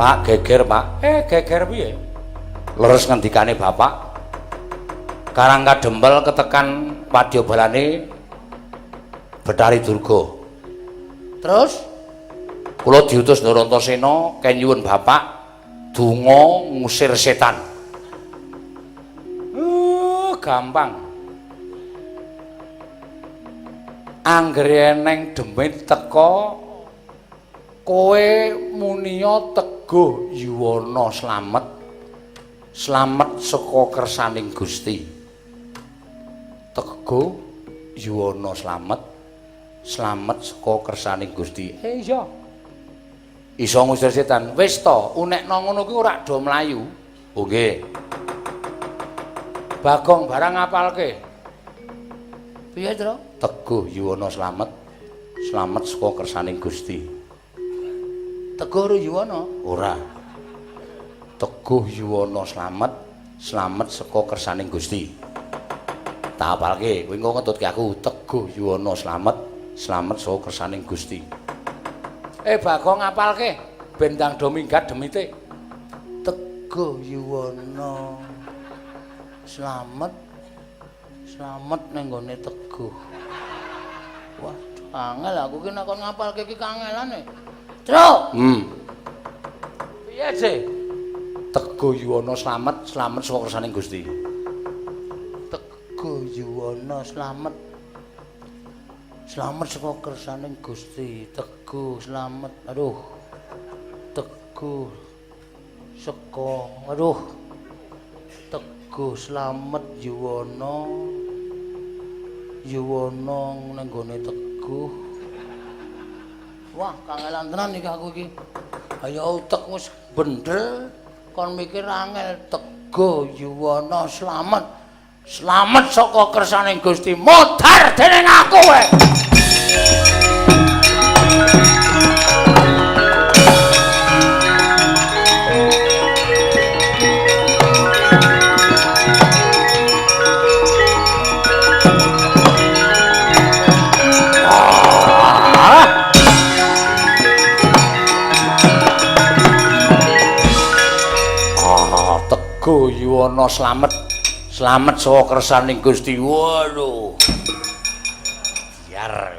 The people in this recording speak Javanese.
Pak geger, Pak. Geger piye? Leres ngendikane Bapak. Karang Kadempel ketekan wadyabalane Bathari Durga. Terus kula diutus Ndara Antasena ken nyuwun Bapak donga ngusir setan. Gampang. Anggere eneng demit teka kowe muniya teguh yuwana slamet, slamet saka kersaning Gusti. Teguh yuwana slamet, slamet saka kersaning Gusti. Iya. Iso ngusir setan. Wis to, unekno ngono kuwi ora do mlayu. Oh nggih. Bagong barang ngapalke. Piye, Tru? Teguh yuwana slamet, slamet saka kersaning Gusti. Teguh yuwana? Ora. Teguh yuwana slamet, slamet saka kersaning Gusti. Tak apalke, kowe engko ngetutke aku. Teguh yuwana slamet, slamet saka kersaning Gusti. Bagong ngapalke, ben ndang do minggat demite. Teguh yuwana slamet, slamet ning gone Teguh. Wah, angel aku ki nek kon ngapalke iki kangelane. Tru. Piye, Je? Teguh yuwana slamet, slamet saka kersaning Gusti. Teguh yuwana slamet, slamet saka kersaning Gusti. Teguh slamet. Aduh. Teguh saka, aduh. Teguh slamet yuwana, yuwana ning gone Teguh. Wah, kangelan tenan iki aku iki. Ayo utek wis bendel kon mikir angel. Teguh yuwana slamet, slamet saka kersaning Gusti. Modar dening aku kowe. Teguh yuwana slamet, slamet saka kersaning Gusti. Waduh. Biar